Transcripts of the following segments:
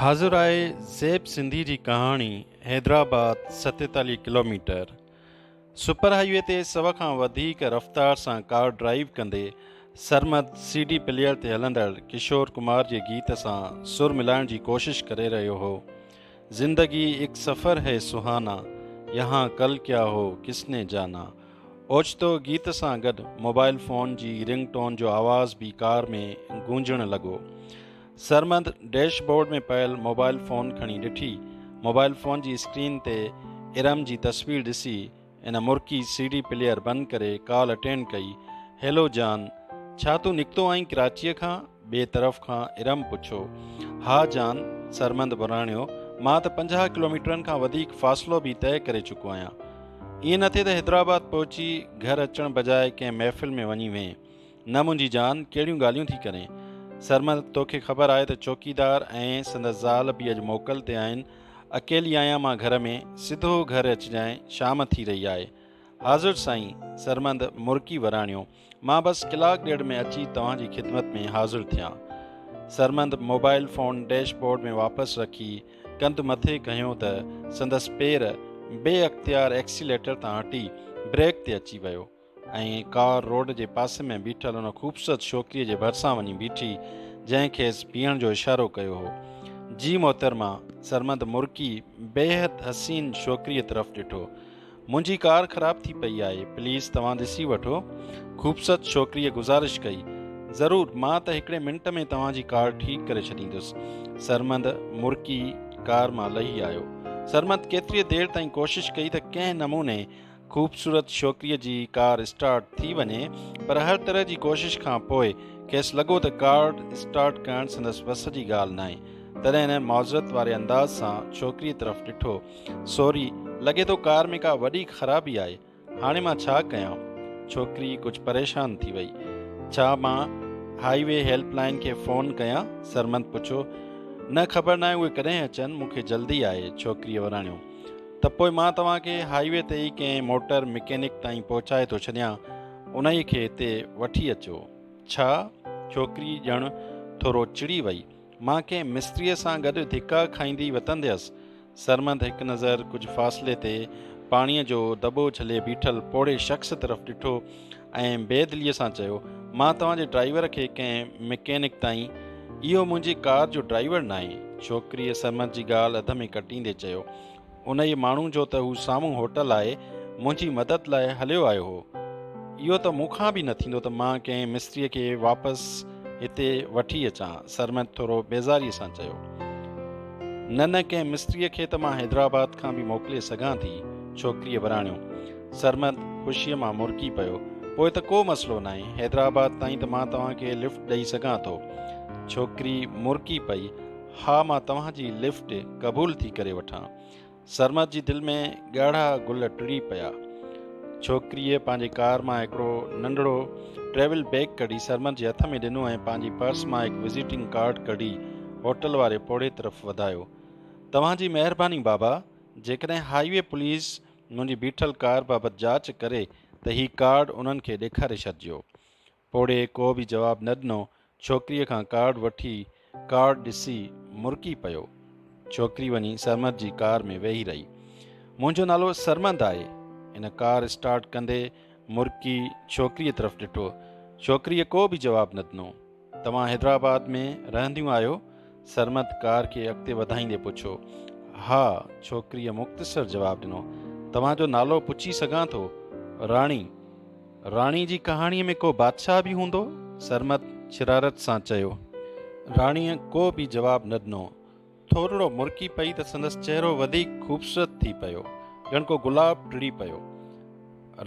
حاضر آهي زيب سنڌي جي ڪهاڻي حيدرآباد 47 ڪلوميٽر سپر هائي وي تي سو کان وڌيڪ رفتار سان ڪار ڊرائيو ڪندي سرمد سي ڊي پليئر تي هلندڙ ڪشور ڪمار جي گيت سان سر ملائڻ جي ڪوشش ڪري رهيو هو زندگي اڪ سفر هي سهانا يهان ڪل ڪيا هو ڪس ني جانا اوچتو گيت سان گڏ موبائل فون جي رنگ ٽون جو آواز به ڪار ۾ گونجڻ لڳو. سرمد ڊيش بورڊ ۾ پيل موبائل فون کڻي ڏٺي. موبائل فون جي اسڪرين تي ارم جي تصوير ڏسي هن مرڪي سي ڊي پليئر بند ڪري ڪال اٽينڊ ڪئي، هيلو جان! ڇا تون نڪتو آهين ڪراچيء کان؟ ٻئي طرف کان ارم پڇيو. ها جان! سرمد وراڻيو، مان ته 50 ڪلوميٽرن کان وڌيڪ فاصلو به طئي ڪري چڪو آهيان. ائين نه ٿئي ته حيدرآباد پهچي گهر اچڻ بجاء ڪنهن محفل ۾ وڃي ويهين. نه منهنجي جان، ڪهڙيون ڳالهيون ٿي ڪرين. سرمد، توکي خبر آهي ته چوڪيدار ۽ سندس زال به اڄ موڪل تي آهن. اڪيلي آهيان مان گهر ۾. سڌو گهر اچجانء، شام ٿي رهي آهي. حاضر سائين! سرمد مرڪي وراڻيو. مان بس ڪلاڪ ڏيڍ ۾ اچي توهان جي خدمت ۾ حاضر ٿيان. Sarmad mobile phone dash board ۾ واپس رکي ڪنڌ مٿي کنيو ته سندس پير بي اختيار ايڪسيليٽر تان هٽي بريڪ تي اچي ويو ۽ ڪار روڊ جي پاسي ۾ بيٺل ان خوبصورت ڇوڪريء جي ڀرسان وڃي بيٺي جنهن کيس بيهڻ جو اشارو ڪيو هو. جي محترمه! سرمد مرڪي بيحد حسين ڇوڪريء طرف ڏٺو. منهنجي ڪار خراب ٿي پئي آهي، پليز توهان ڏسي وٺو. خوبصورت ڇوڪريء گذارش ڪئي. ضرور، مان ته هڪڙي منٽ ۾ توهان جي ڪار ٺيڪ ڪري ڇڏيندس. سرمد مرڪي ڪار مان لهي آيو. سرمد ڪيتريء دير تائين ڪوشش ڪئي ته ڪنهن نموني خوبصورت ڇوڪريء جي ڪار اسٽارٽ ٿي وڃي، پر هر طرح جي ڪوشش کان پوء کيس لڳو ته ڪار اسٽارٽ ڪرڻ سندس وس جي ڳالهه ناهي. تڏهن هن معذرت واري انداز سان ڇوڪريء طرف ڏٺو. سوري، لڳي ٿو ڪار ۾ ڪا وڏي خرابي آهي، هاڻي مان ڇا ڪيان؟ ڇوڪري ڪجهه پريشان ٿي وئي. ڇا مان هائي وي هيلپ لائين کي فون ڪيان؟ سرمد پڇيو. نه خبر ناهي اهي ڪڏهن اچن، مون کي جلدي آهي. ڇوڪريء وراڻيو. ته پوء مان توهان کي هائي وي تي ئي ڪنهن موٽر مڪينڪ تائين پهچائي ٿو ڇڏيان، انهيء کي هتي وٺي اچو. ڇا؟ ڇوڪري ڄڻ ٿورو چڙي وئي. مان ڪنهن مستريء سان گڏ ڌڪا کائيندي وتنديس. سرمد هڪ نظر ڪجهه فاصلي تي پاڻيء جو دٻو جهلي بيٺل پوڙهي شخص طرف ڏٺو ۽ بي دليء سان چيو، مان توهان جي ڊرائيور کي ڪنهن مڪينڪ تائين. اهو منهنجي ڪار جو ڊرائيور ناهي. ڇوڪريء سرمد جي ڳالهه اڌ ۾ ڪٽيندي چيو. انهيء ماڻهو جو ته هو سامهون هوٽل آهي، منهنجي مدد لاء هليو آيو هو. اهو ته مون کان به نه ٿيندو ته مان ڪنهن مستريء کي واپس هتي وٺي اچان. سرمد ٿورو بيزاريء سان چيو. نه نه ڪنهن مستريء کي ته مان حيدرآباد کان به موڪلي سگهان ٿي. ڇوڪريء وراڻيو. سرمد خوشيء مان مرڪي پيو. پوء ته ڪو مسئلو ناهي، حيدرآباد تائين ته مان توهان کي لفٽ ڏئي سگهان ٿو. ڇوڪري مرڪي پئي. ها مان توهان جي لفٽ قبول ٿي ڪري وٺان. سرمد جي دل ۾ ڳاڙها گل ٽڙي پيا. ڇوڪريء پنهنجي ڪار مان هڪڙو ننڍڙو ٽريول بيگ ڪڍي سرمد جي هٿ ۾ ڏنو ۽ پنهنجي پرس مان هڪ وزيٽنگ ڪارڊ ڪڍي هوٽل واري پوڙهي طرف وڌايو. توهان جي مهرباني بابا، جيڪڏهن هائي وي پوليس منهنجي بيٺل ڪار بابت جاچ ڪري ته هي ڪارڊ انهن کي ڏيکاري ڇڏجو. پوڙهي ڪو به جواب نه ڏنو. ڇوڪريء کان ڪارڊ وٺي ڪارڊ ڏسي مرڪي پيو. ڇوڪري وڃي سرمد جي ڪار ۾ ويهي رهي. منهنجو نالو سرمد آهي. هن ڪار اسٽارٽ ڪندي مرڪي ڇوڪريء طرف ڏٺو. ڇوڪريء ڪو به جواب نه ڏنو. توهان حيدرآباد ۾ رهنديون آهيو؟ سرمد ڪار کي اڳتي وڌائيندي پڇيو. ها. ڇوڪريء مختصر جواب ڏنو. توهان جو نالو پڇي سگهان ٿو؟ راڻي. راڻي جي ڪهاڻيء ۾ ڪو بادشاهه به هوندو؟ سرمد شرارت سان چيو. راڻيء ڪو به جواب نه ڏنو. ٿورڙو مرڪي پئي ته سندس چهرو وڌيڪ خوبصورت ٿي پيو، ڄڻ ڪو گلاب ٽڙي پيو.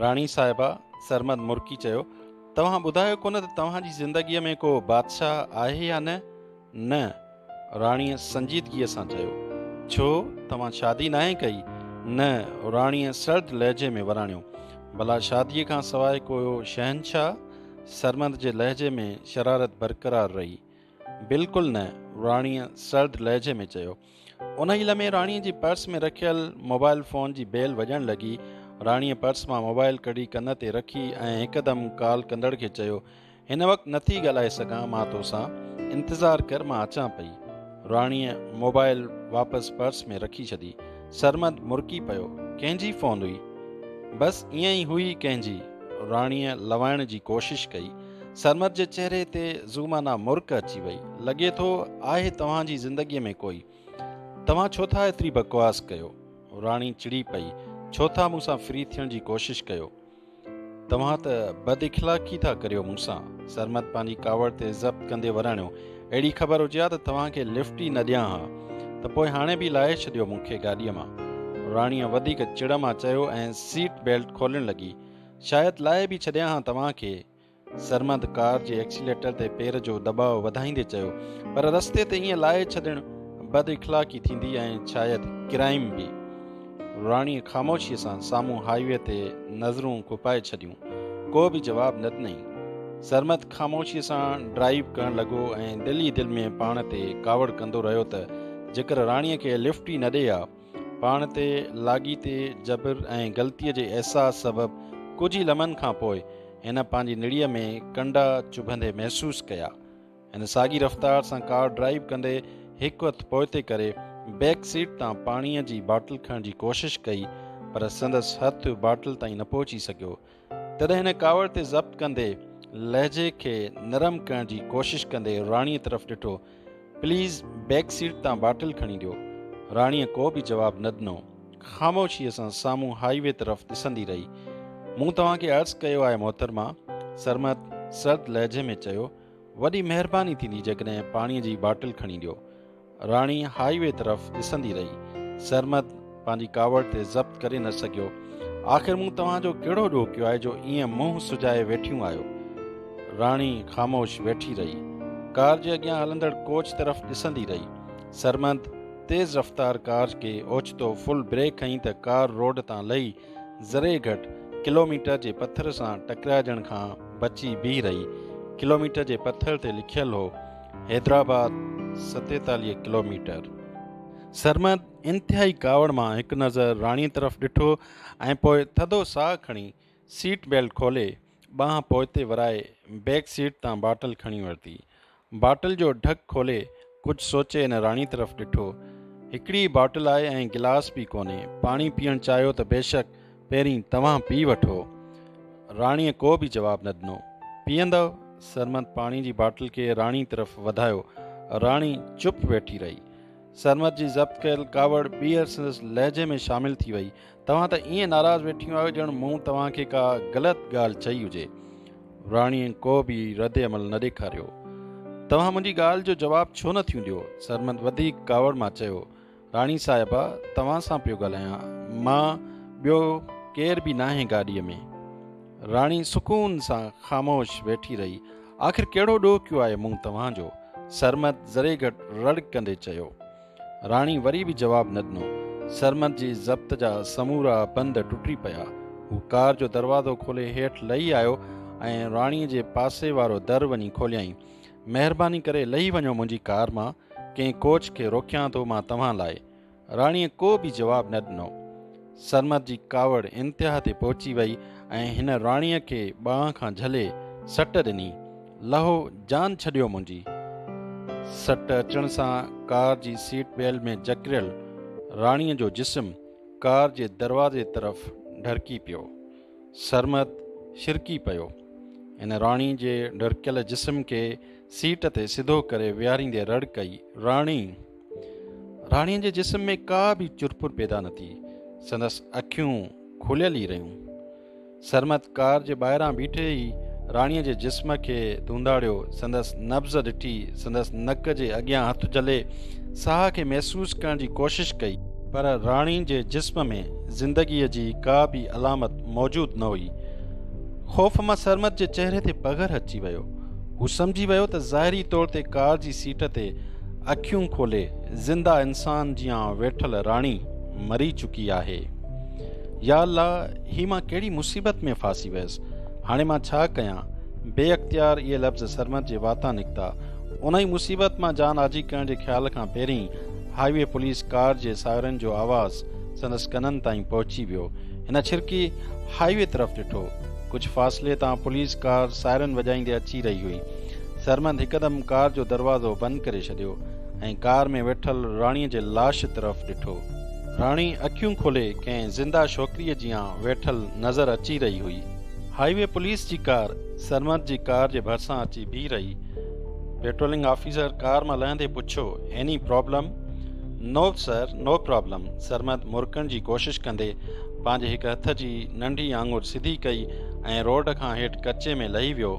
راڻي صاحبه، سرمد مرڪي چيو، توهان ٻڌايو ڪونه ته توهان جي زندگيء ۾ ڪو بادشاهه آهي يا نه؟ نه، راڻيء سنجيدگيء سان چيو. ڇو، توهان شادي ناهي ڪئي؟ نه، راڻيء سرد لهجي ۾ وراڻيو. ڀلا شاديء کان سواء ڪو شهنشاهه؟ سرمد جي لهجي ۾ شرارت برقرار رهي. بلڪل نه، راڻيء سرد لهجي ۾ چيو. انهيء لمحي راڻيء جي پرس ۾ رکيل موبائل فون جي بيل وڄڻ لڳي. راڻيء پرس مان موبائل ڪڍي ڪن تي رکي ۽ هڪدم ڪال ڪندڙ کي چيو، هن وقت نٿي ڳالهائي سگهان مان توسان، انتظار ڪر مان اچان پئي. راڻيء موبائل واپس پرس ۾ رکي ڇڏي. سرمد مرڪي پيو. ڪنهن جي فون هئي؟ بس ائين ئي هئي ڪنهن جي. راڻيء لوائڻ جي ڪوشش ڪئي. سرمد جي چهري تي ذومعنيٰ مرڪ اچي وئي. لڳي ٿو آهي توهان جي زندگيء ۾ ڪوئي. توهان ڇو ٿا ايتري بڪواس ڪيو؟ راڻي چڙي پئي. ڇو ٿا مون سان فري ٿيڻ جي ڪوشش ڪيو؟ توهان ته بد اخلاقي ٿا ڪريو مون سان. سرمد پنهنجي ڪاوڙ تي ضبط ڪندي وراڻيو، اهڙي خبر هجي ها ته توهان کي لفٽ ئي نه ڏيان ها. ته پوء هاڻي به لاهي ڇڏيو مون کي گاڏيء مان. راڻيء وڌيڪ چڙ مان چيو ۽ سيٽ بيلٽ کولڻ لڳي. شايد لاهي به ڇڏيان ها توهان کي. سرمد ڪار جي ايڪسيليٽر تي پير جو دٻاء وڌائيندي چيو، پر رستي تي ائين لاهي ڇڏڻ بد اخلاقي ٿيندي ۽ شايد ڪرائيم به. راڻيء خاموشيء سان سامهون هاء وي تي نظرون کپائي ڇڏيون. ڪو به جواب نه ڏنائين. سرمد خاموشيء سان ڊرائيو ڪرڻ لڳو ۽ دل ئي دل ۾ پاڻ تي ڪاوڙ ڪندو رهيو ته جيڪر راڻيء کي لفٽ ئي نه ڏئي ها. پاڻ تي لاڳيتي جبر ۽ غلطيء جي احساس سبب ڪجهه ئي لمحن کان پوء هن پنهنجي نڙيء ۾ ڪنڊا چڀندي محسوس ڪيا. هن ساڳي رفتار سان ڪار ڊرائيو ڪندي هڪ هٿ پوئتي ڪري بيڪ سيٽ تان پاڻيء جي باٽل کڻڻ جي ڪوشش ڪئي پر سندس هٿ باٽل تائين نه پهچي سگهيو. تڏهن هن ڪاوڙ تي ضبط ڪندي لهجي کي نرم ڪرڻ جي ڪوشش ڪندي راڻيء طرف ڏٺو، پليز بيڪ سيٽ تان باٽل کڻي ڏيو. راڻيء ڪو به جواب نه ڏنو. خاموشيء سان سامهون هاء وي طرف ڏسندي رهي. مون توهان کي عرض ڪيو آهي محترمه! سرمد سرد لهجي ۾ چيو، وڏي مهرباني ٿيندي جيڪڏهن پاڻيء جي باٽل کڻي ڏيو. راڻي هاء وي طرف ڏسندي رهي. سرمد پنهنجي ڪاوڙ تي ضبط ڪري نه سگهيو. آخر مون توهان جو ڪهڙو ڏوهه ڪيو آهي جو ائين منهن سجائي ويٺيون آهيو؟ راڻي خاموش ويٺي رهي. ڪار جي اڳيان هلندڙ ڪوچ طرف ڏسندي رهي. سرمد تيز رفتار ڪار کي اوچتو فل بريڪ هنئي ته ڪار روڊ تان لهي ذري گهٽ ڪلوميٽر جي پٿر سان ٽڪرائجڻ کان بچي بيهي رهي. ڪلوميٽر جي پٿر تي لکيل هو، حيدرآباد 47 ڪلوميٽر. سرمد انتهائي ڪاوڙ مان هڪ نظر راڻيء طرف ڏٺو ۽ پوء ٿڌو ساهه کڻي سيٽ بيلٽ کولي ٻانهن پوئتي ورائي بيڪ سيٽ تان باٽل کڻي ورتي. باٽل جو ڍڪ کولي ڪجهه سوچي هن راڻي طرف ڏٺو. هڪڙي ئي باٽل آهي ۽ گلاس به ڪونهي. پاڻي پيئڻ چاهيو ته بيشڪ پهرين توهان پي وٺو. راڻيء ڪو به جواب نه ڏنو. پيئندؤ؟ سرمد پاڻي جي باٽل کي راڻي طرف وڌايو. راڻي چپ ويٺي رهي. سرمد جي ضبط ڪيل ڪاوڙ ٻيهر سندس لهجي ۾ شامل ٿي وئي. توهان ته ائين ناراض ويٺيون آهيو ڄڻ مون توهان کي ڪا غلط ڳالهه چئي هجي. راڻيء ڪو به رد عمل نه ڏيکاريو. توهان منهنجي ڳالهه جو جواب ڇو نه ٿيون ڏيو؟ سرمد وڌيڪ ڪاوڙ مان چيو. راڻي صاحبه توهان سان پيو ڳالهايان. مان ٻيو ڪير به ناهي گاڏيء ۾. راڻي سڪون سان خاموش ويٺي رهي. آخر ڪهڙو ڏوهه ڪيو آهي مون توهان جو؟ سرمد ذري گهٽ رڙ ڪندي چيو. راڻي وري به جواب نه ڏنو. سرمد جي ضبط جا سمورا بند ٽٽي پيا. هو ڪار جو دروازو کولي هيٺ لهي آيو ۽ راڻيء جي پاسي وارو در وڃي کوليائين. مهرباني ڪري لهي وڃو منهنجي ڪار مان، ڪنهن ڪوچ کي روڪيان ٿو مان توهان لاء. راڻيء ڪو به جواب نه ڏنو. سرمد جي ڪاوڙ انتها تي پهچي وئي ۽ هن راڻيء کي ٻانهن کان جهلي سٽ ڏني، لهو، جان ڇڏيو منهنجي. سٽ اچڻ سان ڪار جي سيٽ بيلٽ ۾ جڪڙيل راڻيء جو جسم ڪار جي دروازي طرف ڍرڪي پيو. سرمد شرڪي پيو. هن راڻي جي ڍرڪيل جسم کي سيٽ تي سڌو ڪري ويهاريندي رڙ ڪئي، راڻي! راڻيء جي جسم ۾ ڪا به چرپر پيدا نه ٿي. سندس اکيون کليل ئي رهيون. سرمد ڪار جي ٻاهران بيٺي ئي راڻيء جي جسم کي ڌونڌاڙيو، سندس نبض ڏٺي، سندس نڪ جي اڳيان هٿ جهلي ساهه کي محسوس ڪرڻ جي ڪوشش ڪئي، پر راڻي جي جسم ۾ زندگيء جي ڪا به علامت موجود نه هئي. خوف مان سرمد جي چهري تي پگهر اچي ويو. هو سمجهي ويو ته ظاهري طور تي ڪار جي سيٽ تي اکيون کولي زنده انسان جيان ويٺل راڻي مري چڪي آهي. يا الله هي مان ڪهڙي مصيبت ۾ ڦاسي ويس. هاڻي مان ڇا ڪيان؟ بي اختيار اهي لفظ سرمد جي واتان نڪتا. انهي مصيبت مان جان آجي ڪرڻ جي خيال کان پهرين هاء وي پوليس ڪار جي سائرن جو آواز سندس ڪنن تائين پهچي ويو. هن ڇرڪي هاء وي طرف ڏٺو. ڪجهه فاصلي تان پوليس ڪار سائرن وڄائيندي اچي رهي هئي. سرمد هڪدم ڪار جو دروازو بند ڪري ڇڏيو ۽ ڪار ۾ ويٺل راڻيء جي لاش طرف ڏٺو. راڻي اکيون کولي ڪنهن زنده ڇوڪريء جيان ويٺل نظر اچي رهي هئي. هاء وي پوليس جي ڪار سرمد جي ڪار جي ڀرسان اچي بيهي رهي. پيٽرولنگ آفيسر ڪار مان لهندي پڇيو، any problem? No sir, no problem. Sarmad مرڪڻ جي ڪوشش ڪندي پنهنجي هڪ هٿ جي ننڍي آڱر سڌي ڪئي ۽ روڊ کان هيٺ ڪچي ۾ لهي ويو.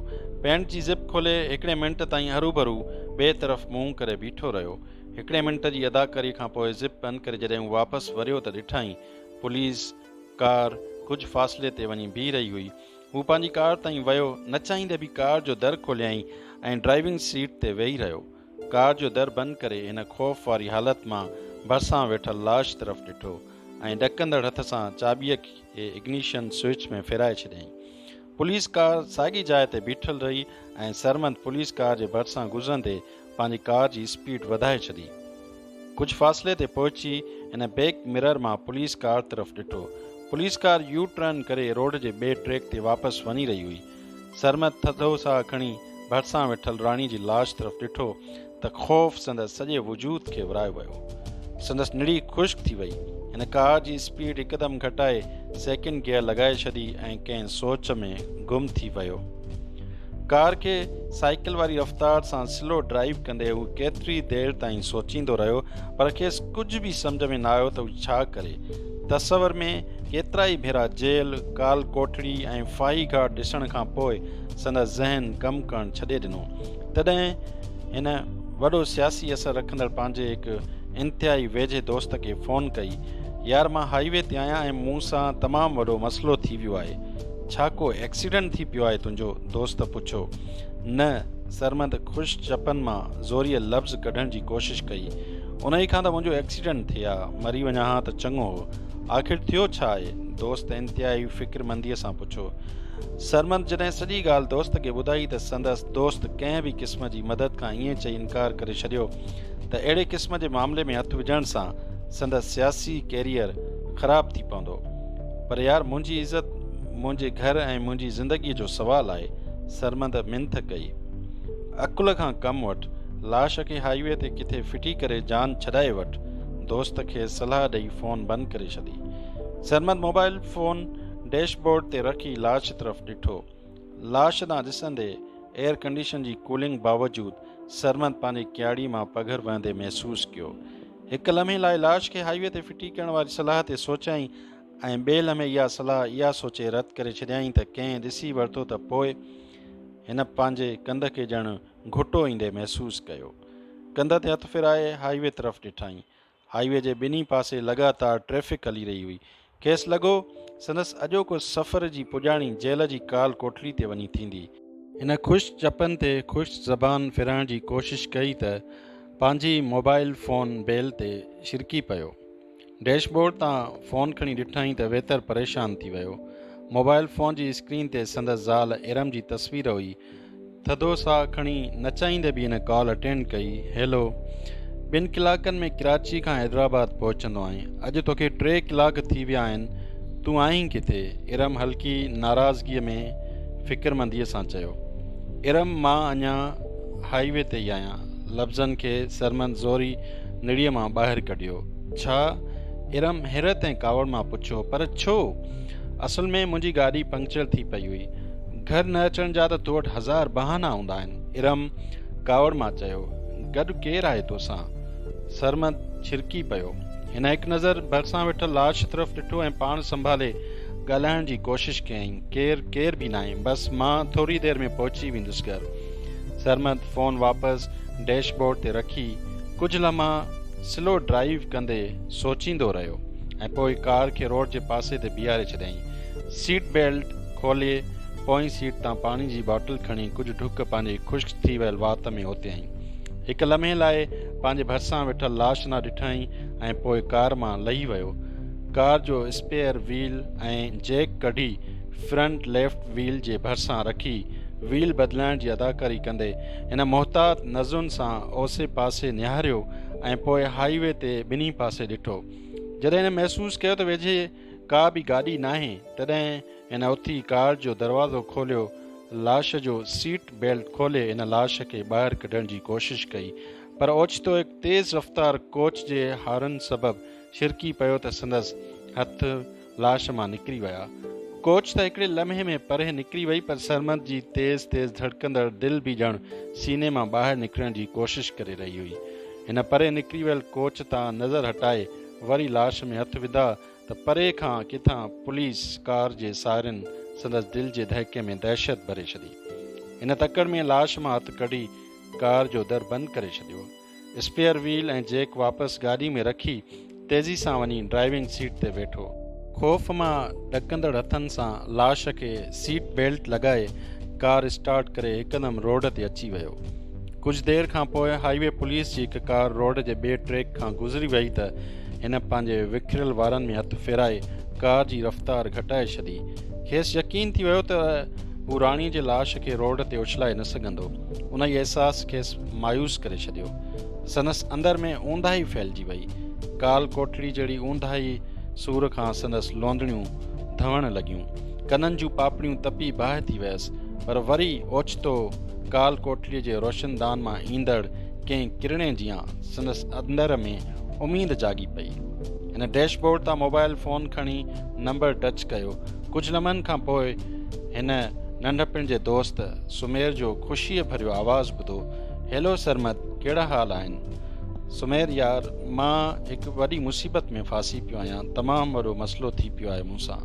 پينٽ جي زپ کولي هڪڙي منٽ تائين هروڀرو ٻئي طرف منهن ڪري بيٺو رهيو. هڪڙي منٽ جي اداڪاري کان پوء زپ بند ڪري جڏهن هو واپس وريو ته ڏٺائين پوليس ڪار ڪجهه فاصلي تي وڃي بيهي رهي هئي. هو پنهنجي ڪار تائين ويو، نه چاهيندي به ڪار جو در کوليائين ۽ ڊرائيونگ سيٽ تي ويهي رهيو. ڪار جو در بند ڪري هن خوف واري حالت مان ڀرسان ويٺل لاش طرف ڏٺو ۽ ڏڪندڙ هٿ سان چاٻيء کي اگنيشن سوئچ ۾ ڦيرائي ڇڏيائين. پوليس ڪار ساڳي جاء تي بيٺل رهي ۽ سرمد پوليس ڪار جي ڀرسان گذرندي پنهنجي ڪار جي اسپيڊ وڌائي ڇڏي. ڪجهه فاصلي تي پهچي هن بيڪ مرر مان پوليس ڪار طرف ڏٺو. پوليس ڪار يو ٽرن ڪري روڊ جي ٻئي ٽريڪ تي واپس وڃي رهي هئي. سرمد ٿڌو ساهه کڻي ڀرسان ويٺل راڻي جي لاش طرف ڏٺو ته خوف سندس سڄي وجود کي ورائي ويو. سندس نڙي خشڪ ٿي وئي. هن ڪار جي اسپيڊ هڪدم گهٽائي سيڪنڊ گيئر لڳائي ڇڏي ۽ ڪنهن سوچ ۾ گم ٿي ويو. ڪار کي سائيڪل واري رفتار سان سلو ڊرائيو ڪندي هو ڪيتري دير تائين سوچيندو رهيو پر کيس ڪجهه به سمجهه ۾ نه آيو ته هو ڇا ڪري. تصور ۾ ڪيترائي ڀيرا جيل، ڪال ڪوٺڙي ۽ ڦاهي گهاٽ ڏسڻ کان پوء سندس ذهن ڪم ڪرڻ ڇڏي ڏنو. تڏهن هن وڏو سياسي اثر رکندڙ پنهنجي هڪ انتهائي ويجهي دوست کي فون ڪئي، يار مان هائي وي تي آهيان ۽ مون سان تمام وڏو مسئلو ٿي ويو آهي. ڇا ڪو ايڪسيڊنٽ ٿي پيو آهي تنهنجو؟ دوست پڇيو. نه، سرمد خوش چپن مان زوريء لفظ ڪڍڻ جي ڪوشش ڪئي. انهيء کان ته منهنجو ايڪسيڊنٽ ٿئي ها، مري وڃان ها ته چڱو هو. آخر ٿيو ڇا آهي؟ دوست انتهائي فڪرمنديء سان پڇيو. سرمد جڏهن سڄي ڳالهه دوست کي ٻڌائي ته سندس دوست ڪنهن به قسم جي مدد کان ائين چئي انڪار ڪري ڇڏيو ته اهڙي قسم جي معاملي ۾ هٿ وجهڻ سان سندس سياسي ڪيريئر خراب ٿي پوندو. پر يار منهنجي عزت، منهنجي گهر ۽ منهنجي زندگيء جو سوال آهي. سرمد منٿ ڪئي. عقل کان ڪم وٺ، لاش کي هائي وي تي ڪٿي ڦٽي ڪري جان ڇڏائي وٺ. دوست کيس صلاح ڏئي فون بند ڪري ڇڏي. Sarmad mobile phone dash board تي رکي لاش طرف ڏٺو. لاش ڏانهن ڏسندي ايئر ڪنڊيشن جي ڪولنگ باوجود سرمد پنهنجي ڪياڙي مان پگهر وهندي محسوس ڪيو. هڪ لمحي لاء لاش کي هائي وي تي ڦٽي ڪرڻ واري صلاح تي سوچيائين ۽ ٻئي لمحي اها صلاح اها سوچي رد ڪري ڇڏيائين ته ڪنهن ڏسي ورتو ته پوء هن پنهنجي ڪنڌ کي ڄڻ گهٽو ايندي محسوس ڪيو. ڪنڌ تي هٿ ڦيرائي هائي وي طرف ڏٺائين. هائي وي جي ٻنهي پاسي لڳاتار ٽريفڪ هلي رهي هئي. کيس لڳو سندس اڄوڪو سفر جي پڄاڻي جيل جي ڪال ڪوٺڙي تي وڃي ٿيندي. هن خشڪ چپن تي خشڪ زبان ڦيرائڻ جي ڪوشش ڪئي ته پنهنجي موبائل فون بيل تي ڇرڪي پيو. ڊيش بورڊ تان فون کڻي ڏٺائين ته ويتر پريشان ٿي ويو. موبائل فون جي اسڪرين تي سندس زال ارم جي تصوير هئي. ٿڌو ساهه کڻي نچائيندي به هن ڪال اٽينڊ ڪئي، هيلو! ٻن ڪلاڪن ۾ ڪراچي کان حيدرآباد پهچندو آهين. اڄ توکي ٽي ڪلاڪ ٿي ويا آهن، تون آهين ڪٿي؟ ارم هلڪي ناراضگيء ۾ فڪرمنديء سان چيو. ارم مان اڃا هائي وي تي ئي آهيان. لفظن کي سرمد زوري نڙيء مان ٻاهر ڪڍيو. ڇا؟ ارم حيرت ۽ ڪاوڙ مان پڇيو، پر ڇو؟ اصل ۾ منهنجي گاڏي پنڪچر ٿي پئي هئي. گهر نه اچڻ جا ته تو وٽ هزار بهانا هوندا آهن. ارم ڪاوڙ مان چيو. گڏ ڪير آهي توسان؟ سرمد ڇرڪي پيو. هن هڪ نظر ڀرسان ويٺل لاش طرف ڏٺو ۽ پاڻ سنڀالي ڳالهائڻ جي ڪوشش ڪيائين، ڪير، ڪير به ناهي، بس مان ٿوري دير ۾ پهچي ويندس گهر. سرمد فون واپس ڊيش بورڊ تي رکي ڪجهه لمحا سلو ڊرائيو ڪندي سوچيندو رهيو ۽ پوء ڪار کي روڊ جي پاسي تي بيهاري ڇڏيائين. سيٽ بيلٽ کولي پوئين سيٽ تان پاڻي جي باٽل کڻي ڪجهه ڍڪ پنهنجي خشڪ ٿي ويل وات ۾ اوتيائين. هڪ لمحي لاء پنهنجي ڀرسان ويٺل لاش ڏانهن ڏٺائين ۽ پوء ڪار مان لهي ويو. ڪار جو اسپيئر ويل ۽ جيڪ ڪڍي فرنٽ ليفٽ ويل جي ڀرسان رکي ويل بدلائڻ جي اداڪاري ڪندي هن محتاط نظرن سان اوسي پاسي نهاريو ۽ پوء هائي وي تي ٻنهي پاسي ڏٺو. جڏهن هن محسوس ڪيو ته ويجهي ڪا به گاڏي ناهي تڏهن هن اٿي ڪار جو دروازو کوليو لاش جو سيٽ بيلٽ کولي هن لاش کي ٻاهر ڪڍڻ جي ڪوشش ڪئي پر اوچتو هڪ تيز رفتار ڪوچ جي هارن سبب ڇرڪي پيو ته سندس هٿ لاش مان نڪري ويا. ڪوچ ته هڪڙي لمحي ۾ پري نڪري وئي پر سرمد جي تيز تيز ڌڙڪندڙ دل به ڄڻ سيني مان ٻاهر نڪرڻ جي ڪوشش ڪري رهي هئي. هن پري نڪري ويل ڪوچ تان نظر هٽائي وري لاش ۾ هٿ وڌا ته پري کان ڪٿان پوليس ڪار جي سائرن سندس دل جي دهڪي ۾ دهشت ڀري ڇڏي. هن تڪڙ ۾ لاش مان هٿ ڪڍي ڪار جو در بند ڪري ڇڏيو. اسپيئر ويل ۽ جيڪ واپس گاڏي ۾ رکي تيزي سان وڃي ڊرائيونگ سيٽ تي ويٺو. خوف مان ڏڪندڙ هٿن سان لاش کي سيٽ بيلٽ لڳائي ڪار اسٽارٽ ڪري هڪدم روڊ تي اچي ويو. ڪجهه دير کان پوء هائي وي پوليس جي هڪ ڪار روڊ جي ٻئي ٽريڪ کان گذري وئي ته هن پنهنجي وکريل وارن ۾ هٿ ڦيرائي ڪار جي رفتار گهٽائي ڇڏي. کيس يقين ٿي ويو ته هو راڻي جي لاش کي روڊ تي اڇلائي نه سگهندو. انهيء احساس کيس مايوس ڪري ڇڏيو. سندس اندر ۾ اونداهي ڦهلجي وئي. ڪال ڪوٺڙي جهڙي اونداهي سور کان سندس لوندڙيون ڌوڻ لڳيون. ڪنن جون پاپڙيون تپي باهه ٿي ويس. پر وري اوچتو ڪال ڪوٺڙي جي روشندان مان ايندڙ ڪنهن ڪرڻي جيان سندس اندر ۾ اميد جاڳي پئي. هن ڊيش بورڊ تان موبائل فون کڻي نمبر ٽچ ڪيو. ڪجهه لمحن کان پوء هن ننڍپڻ جي دوست سمير جو خوشيء ڀريو آواز ٻڌو، هيلو سرمد، ڪهڙا حال آهن؟ سمير يار، مان هڪ وڏي مصيبت ۾ ڦاسي پيو آهيان، تمام وڏو مسئلو ٿي پيو آهي مون سان.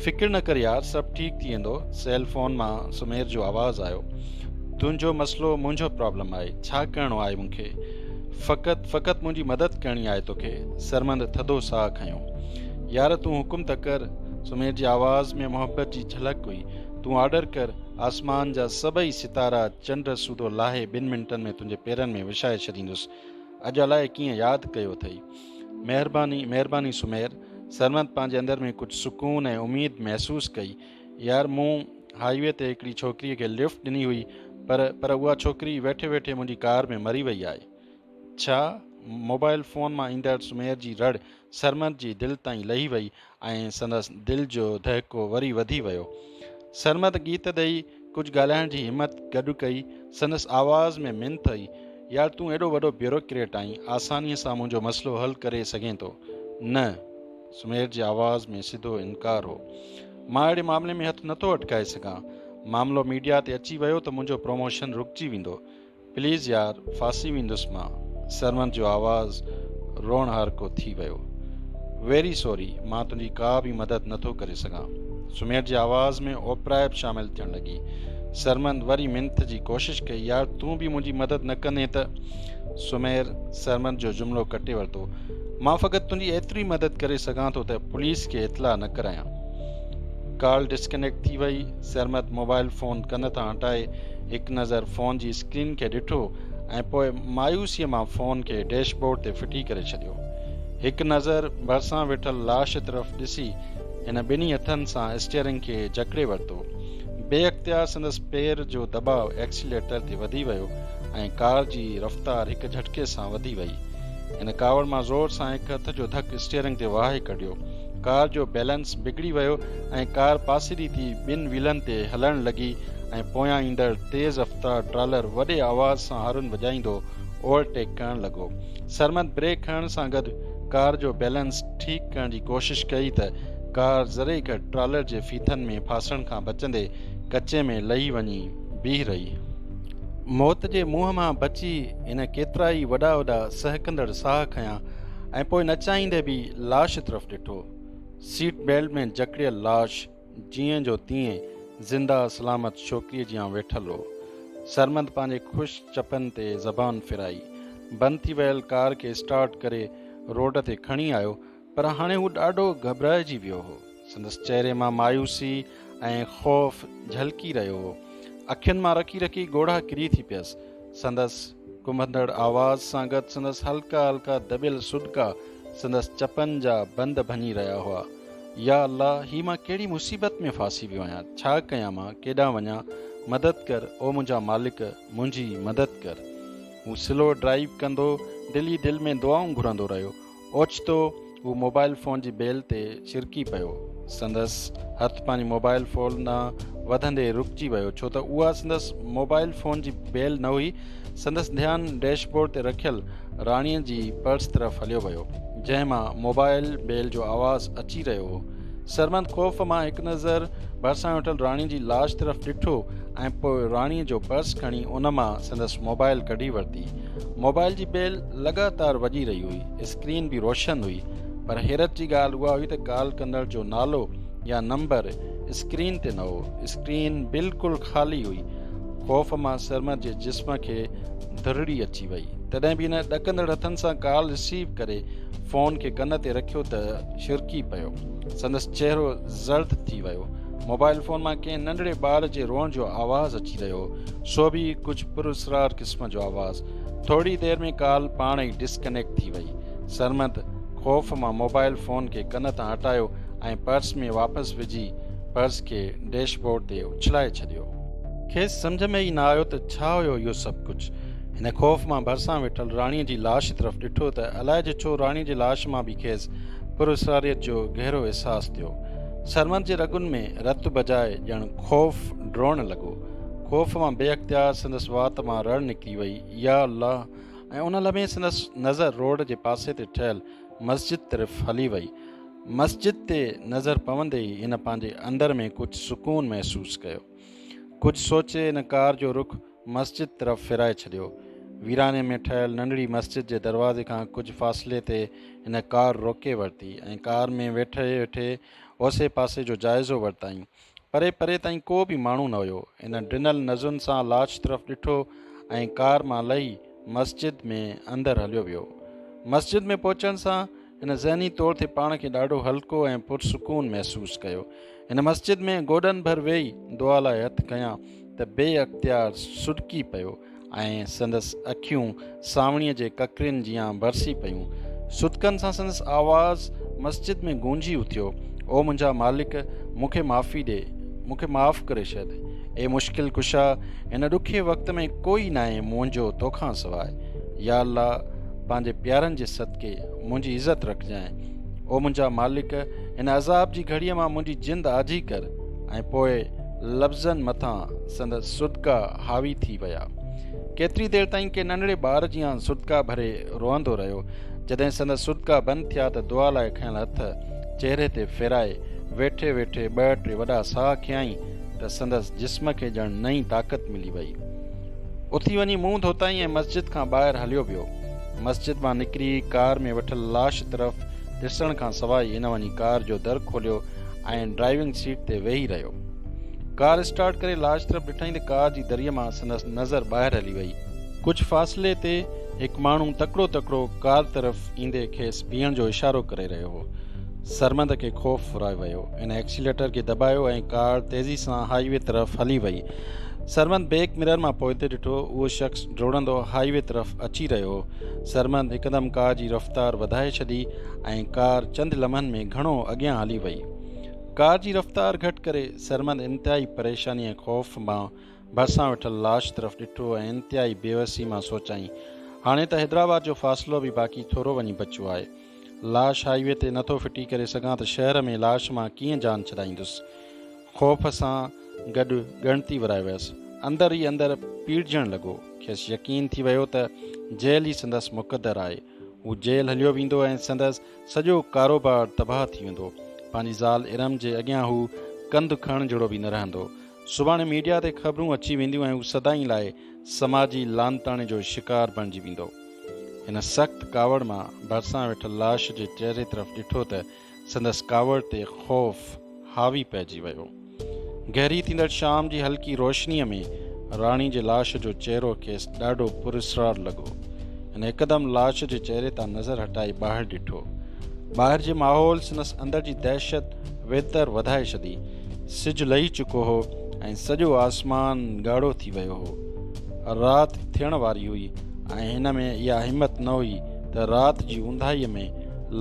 فڪر نه ڪر يار، سڀ ٺيڪ ٿي ويندو. سيل فون مان سمير جو آواز آيو، تنهنجو مسئلو منهنجو پرابلم آهي، ڇا ڪرڻو آهي مون کي؟ فقط فقط منهنجي مدد ڪرڻي آهي توکي. سرمد ٿڌو ساهه کنيو. يار تون حڪم ته ڪر. سمير جي آواز ۾ محبت جي جهلڪ هئي. تون آرڊر ڪر، آسمان جا سڀئي ستارا چنڊ سوڌو لاهي ٻن منٽن ۾ تنهنجي پيرن ۾ وڇائي ڇڏيندس. اڄ الائي ڪيئن ياد ڪيو اٿئي. مهرباني، مهرباني سمير. سرمد پنهنجي اندر ۾ ڪجهه سڪون ۽ اميد محسوس ڪئي. يار مون هائي وي تي هڪڙي ڇوڪريء کي لفٽ ڏني هئي پر پر اها ڇوڪري ويٺي ويٺي منهنجي ڪار ۾ مري وئي آهي. ڇا؟ موبائل فون مان ايندڙ سمير جي رڙ سرمد جي دل تائين لهي وئي ۽ سندس دل جو دهڪو وري وڌي ويو. سرمد ڳيت ڏئي ڪجهه ڳالهائڻ جي همت گڏ ڪئي. سندس آواز ۾ منٿ هئي، يار تون ايڏو وڏو بيوروڪريٽ آهين، آسانيء سان منهنجو مسئلو حل ڪري سگهين ٿو. نه. سمير جي آواز ۾ سڌو انڪار هو. مان اهڙي معاملي ۾ هٿ نٿو اٽڪائي سگهان. معاملو ميڊيا تي اچي ويو ته منهنجو پروموشن رڪجي ويندو. پليز يار ڦاسي ويندس مان. سرمد جو آواز روئڻهارڪو ٿي ويو. ويري سوري مان تنهنجي ڪا به مدد نٿو ڪري سگهان. سمير جي آواز ۾ اوپرائپ شامل ٿيڻ لڳي. سرمد وري منٿ جي ڪوشش ڪئي يار تون به منهنجي مدد نه ڪندين ته. سمير سرمد جو جملو ڪٽي ورتو. مان فقط تنهنجي ايتري مدد ڪري سگهان ٿو ته پوليس کي اطلاع نه ڪرايان. ڪال ڊسڪنيڪٽ ٿي وئي. سرمد موبائل فون ڪن تان هٽائي هڪ نظر فون جي اسڪرين کي ڏٺو ۽ پوء مايوسيء مان فون کي ڊيش بورڊ تي ڦٽي ڪري ڇڏيو. هڪ نظر ڀرسان ويٺل لاش طرف ڏسي هن ٻنهي هٿن سان اسٽيئرنگ کي جڪڙي ورتو. بي اختيار سندس پير جو دٻاء ايڪسيليٽر تي وڌي ويو ۽ ڪار جي رفتار هڪ جهٽڪي سان وڌي وئي. هن ڪاوڙ مان زور سان هڪ هٿ جو ڌڪ اسٽيئرنگ تي وهائي ڪڍيو. ڪار جو بيلنس بگڙي ويو ۽ ڪار پاسيري ٿي ٻن ويلن تي هلڻ لڳي ۽ پويان ايندڙ تيز رفتار ٽرالر وڏي آواز سان هارن وڄائيندو اوور ٽيڪ ڪرڻ لڳو. سرمد بريڪ هڻڻ سان گڏ ڪار جو بيلنس ٺيڪ ڪرڻ جي ڪوشش ڪئي ته ڪار ذري گهٽ ٽرالر جي ڦيٿن ۾ ڦاسڻ کان بچندي ڪچي ۾ لهي وڃي بيهه رهي. موت جي منهن مان بچي هن ڪيترائي وڏا وڏا سهڪندڙ ساهه کنيا ۽ پوء نه چاهيندي به لاش طرف ڏٺو. سيٽ بيلٽ ۾ جڪڙيل لاش جيئن جو تيئن زنده سلامت ڇوڪريء جيان ويٺل هو. سرمد پنهنجي خشڪ چپن تي زبان ڦيرائي، بند ٿي ويل ڪار کي اسٽارٽ ڪري روڊ تي کڻي آيو، پر هاڻي هو ڏاڍو گهٻرائجي ويو هو. سندس چهري مان مايوسي ۽ خوف جهلڪي رهيو هو. اکين مان رکي رکي ڳوڙها ڪري ٿي پيس. سندس ڪنبندڙ آواز سان گڏ سندس هلڪا هلڪا دٻيل سڏڪا سندس چپن جا بند ڀڃي رهيا هئا. يا الله! هي مان ڪهڙي مصيبت ۾ ڦاسي ويو آهيان. ڇا ڪيان مان؟ ڪيڏانهن وڃان؟ مدد ڪر، او منهنجا مالڪ! منهنجي مدد ڪر. هو سلو ڊرائيو ڪندو دل ئي دل ۾ دعائون گهرندو رهيو. اوچتو هو موبائل فون جي بيل تي چرڪي پيو. سندس هٿ پنهنجي موبائل فون ڏانهن وڌندي رڪجي ويو ڇو ته اها سندس موبائل فون جي بيل نه هئي. سندس ڌيان ڊيش بورڊ تي رکيل راڻيء جي پرس طرف هليو ويو، جنهن مان موبائل بيل جو آواز اچي رهيو هو. سرمد خوف مان هڪ نظر ڀرسان ويٺل راڻي جي لاش طرف ڏٺو ۽ پوء راڻيء جو پرس کڻي ان مان سندس موبائل ڪڍي ورتي. موبائل جي بيل لڳاتار وڄي رهي هئي، اسڪرين به روشن هئي، پر حيرت جي ڳالهه اها هئي ته ڪال ڪندڙ جو نالو يا نمبر اسڪرين تي نه هو، اسڪرين بلڪل خالي هئي. خوف مان سرمد جي جسم کي ڌرڙي اچي وئي. تڏهن به هن ڏڪندڙ هٿن سان ڪال رسيو ڪري فون کي ڪن تي رکيو ته ڇرڪي پيو. سندس چهرو زرد ٿي ويو. موبائل فون مان ڪنهن ننڍڙي ٻار جي روئڻ جو آواز اچي رهيو هو. سو به ڪجهه پراسرار قسم جو آواز. ٿوري دير ۾ ڪال پاڻ ئي ڊسڪنيڪٽ ٿي وئي. سرمد خوف مان موبائل فون کي ڪن تان هٽايو ۽ پرس ۾ واپس وجهي پرس کي ڊيش بورڊ تي اڇلائي ڇڏيو. کيس سمجهه ۾ ئي نه آيو ته ڇا هيو اهو سڀ ڪجهه. هن خوف مان ڀرسان ويٺل راڻيء جي لاش طرف ڏٺو ته الائجي ڇو راڻيء جي لاش مان به کيس پراسراريت جو گهرو احساس ٿيو. سرمد جي رڳن ۾ رت بجاء ڄڻ خوف ڊوڙڻ لڳو. خوف مان بي اختيار سندس وات مان رڙ نڪري وئي، يا الله! ۽ ان لمحي سندس نظر روڊ جي پاسي تي ٺهيل مسجد طرف هلي وئي. مسجد تي نظر پوندي ئي هن پنهنجي اندر ۾ ڪجهه سڪون محسوس ڪيو. ڪجهه سوچي هن ڪار جو رخ مسجد طرف ڦيرائي ڇڏيو. ويراني ۾ ٺهيل ننڍڙي مسجد جي دروازي کان ڪجهه فاصلي تي هن ڪار روڪي ورتي ۽ ڪار ۾ ويٺي ويٺي اوسي پاسي جو جائزو ورتائين. پري پري تائين ڪو به ماڻهو نه هيو. هن ڊنل نظرن سان لاش طرف ڏٺو ۽ ڪار مان لهي مسجد ۾ اندر هليو ويو. مسجد ۾ پهچڻ سان هن ذهني طور تي پاڻ کي ڏاڍو هلڪو ۽ پرسڪون محسوس ڪيو. هن مسجد ۾ گوڏن ڀر ويهي دعا لاء هٿ کنيا ته بي اختيار سڏڪي پيو ۽ سندس اکيون سانوڻيء جي ڪڪرين جيان برسي پيون. سڏڪن سان سندس آواز مسجد ۾ گونجي اٿيو، او منهنجا مالڪ! مون کي معافي ڏي، مون کي معاف ڪري ڇڏ. اي مشڪل ڪشا! هن ڏکي وقت ۾ ڪوئي ناهي منهنجو توکان سواء. يا الله! پنهنجي پيارن جي صدقي منهنجي عزت رکجانء. او منهنجا مالڪ! هن عذاب جي گهڙيء مان منهنجي جند آجي ڪر. ۽ پوء لفظن مٿان سندس سڏڪا حاوي ٿي ويا. ڪيتري دير تائين ڪنهن ننڍڙي ٻار جيان سڏڪا ڀري روئندو رهيو. جڏهن سندس سڏڪا بند ٿيا ته دعا لاء کنيل هٿ چهري تي ڦيرائي ويٺي ويٺي ٻه ٽي وڏا ساهه کنيائين ته سندس جسم کي ڄڻ نئين طاقت ملي وئي. اٿي وڃي منهن ڌوتائين ۽ مسجد کان ٻاهر هليو ويو. مسجد مان نڪري ڪار ۾ ويٺل لاش طرف ڏسڻ کان سواء هن وڃي ڪار جو در کوليو ۽ ڊرائيونگ سيٽ تي ويهي رهيو. ڪار اسٽارٽ ڪري لاش طرف ڏٺائين ته ڪار جي دريء مان سندس نظر ٻاهر هلي وئي. ڪجهه فاصلي تي هڪ ماڻهو تڪڙو تڪڙو ڪار طرف ايندي کيس بيهڻ جو اشارو ڪري رهيو هو. سرمد کي خوف ورائي ويو. هن ايڪسيليٽر کي دٻايو ۽ ڪار تيزي سان هاء وي طرف هلي وئي. سرمد بيڪ مرر مان پوئتي ڏٺو، اهو شخص ڊوڙندو هاء وي طرف اچي رهيو هو. سرمد هڪدم ڪار جي رفتار وڌائي ڇڏي ۽ ڪار چند لمحن ۾ گهڻو اڳيان هلي وئي. ڪار جي رفتار گهٽ ڪري سرمد انتهائي پريشاني ۽ خوف مان ڀرسان ويٺل لاش طرف ڏٺو ۽ انتهائي بيوسي مان سوچيائين، هاڻي ته حيدرآباد جو فاصلو به باقي ٿورو وڃي بچيو آهي. لاش هاء وي تي نٿو ڦٽي ڪري سگهان ته شهر ۾ لاش مان ڪيئن جان ڇڏائيندس. خوف سان گڏ ڳڻتي ورائي ويس. اندر ئي اندر پيڙجڻ لڳو. کيس يقين ٿي ويو ته جيل ئي سندس مقدر آهي. هو جيل هليو ويندو ۽ سندس سڄو ڪاروبار تباهه ٿي ويندو. پنهنجي زال ارم جي اڳيان هو ڪنڌ کڻڻ جهڙو به نه رهندو. سڀاڻي ميڊيا تي خبرون اچي وينديون ۽ هو سدائين لاء سماجي لعنتاڻي جو شڪار بڻجي ويندو. هن سخت ڪاوڙ مان ڀرسان ويٺل لاش جي چهري طرف ڏٺو ته سندس ڪاوڙ تي خوف حاوي پئجي ويو. گهري ٿيندڙ شام جي هلڪي روشنيء ۾ راڻي جي لاش جو چهرو کيس ڏاڍو پراسرار لڳو. هن هڪدم لاش جي چهري تان نظر هٽائي ٻاهر ڏٺو. ٻاهر جي ماحول سندس اندر جي دهشت ويتر وڌائي ڇڏي. سج لهي چڪو هو ۽ سڄو آسمان ڳاڙهو ٿي ويو هو. رات ٿيڻ واري هئي ۽ هن ۾ اها همت نه هئي ته رات جي اونداهيء ۾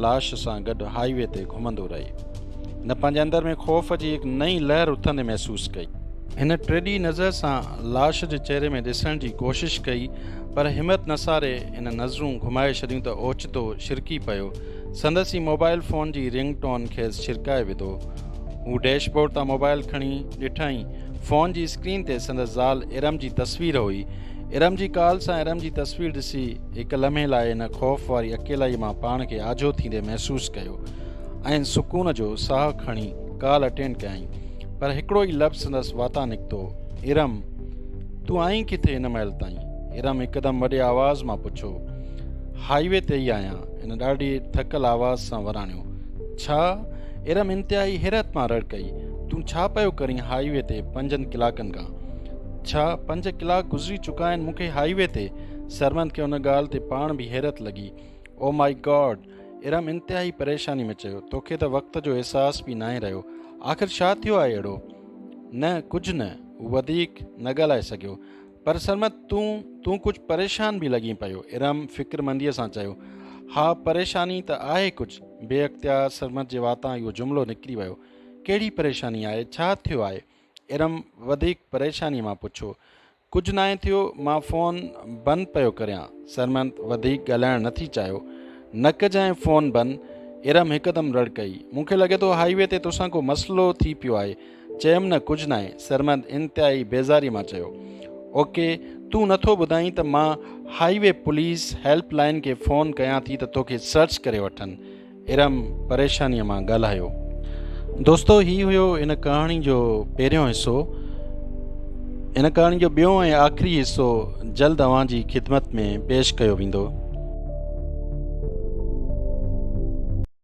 لاش سان گڏ هاء وي تي گهمندو رهي. هن پنهنجي اندر ۾ خوف جي هڪ نئين لهر اٿندي محسوس ڪئي. هن ٽيڏي نظر سان لاش جي چهري ۾ ڏسڻ جي ڪوشش ڪئي پر همت نه ساري هن نظرون گهمائي ڇڏيون ته اوچتو ڇرڪي پيو. سندس ئي موبائل فون جي رنگ ٽون کيس ڇرڪائي وڌو. هو ڊيش بورڊ تان موبائل کڻي ڏٺائين. فون جي اسڪرين تي سندس زال ارم جي تصوير هئي. ارم جي ڪال سان ارم جي تصوير ڏسي هڪ لمحي لاء هن خوف واري اڪيلائي مان پاڻ کي آجو ٿيندي محسوس ڪيو ۽ سڪون جو ساهه کڻي ڪال اٽينڊ ڪيائين. پر هڪڙو ئي لفظ سندس واتان نڪتو، ارم! تون آهين ڪٿي هن مهل تائين؟ ارم هڪدم وڏي آواز مان پڇيو. هائي وي تي ئي آهيان. هن ڏاڍي ٿڪل آواز سان وراڻيو. ڇا؟ ارم انتهائي حيرت مان رڙ ڪئي، تون ڇا پيو ڪرين هائي وي تي پنجن ڪلاڪن کان؟ ڇا پنج ڪلاڪ گذري چڪا آهن مون کي هائي وي تي؟ سرمد کي ان ڳالهه تي پاڻ به حيرت لڳي. او مائي گاڊ! ارم انتهائي پريشاني ۾ چيو، توکي ته وقت جو احساس به ناهي رهيو. آخر ڇا ٿيو آهي اهڙو؟ نه، ڪجهه نه. هو وڌيڪ نه ڳالهائي سگهيو. پر سرمد تون، تون ڪجهه پريشان به لڳين پيو. ارم فڪرمنديء سان چيو. ها، پريشاني ته آهي ڪجهه. بي اختيار سرمد جي واتان اهو جملو نڪري ويو. ڪهڙي پريشاني آهي؟ ڇا ٿيو آهي؟ ارم وڌيڪ پريشانيء مان پڇيو. ڪجهه ناهي ٿيو، مان فون بند پيو ڪريان. سرمد وڌيڪ ڳالهائڻ نٿي چاهيو. نه ڪجانء فون بند. ارم هڪدم رڙ ڪئي. مون کي لڳي ٿو هائي وي تي توسان ڪو مسئلو ٿي پيو آهي. چيم نه ڪجهه ناهي. سرمد انتهائي بيزاريء مان چيو. اوڪي، تون نٿو ٻڌائين ته مان high way police help line کي فون ڪيان ٿي ته توکي سرچ ڪري وٺن. ارم پريشانيء مان ڳالهايو. دوستو هي هيو ان ڪهاڻي جو پهريون حصو. ان ڪهاڻي جو ٻيو ۽ آخري حصو جلد اوهان جي خدمت ۾ پيش ڪيو ويندو.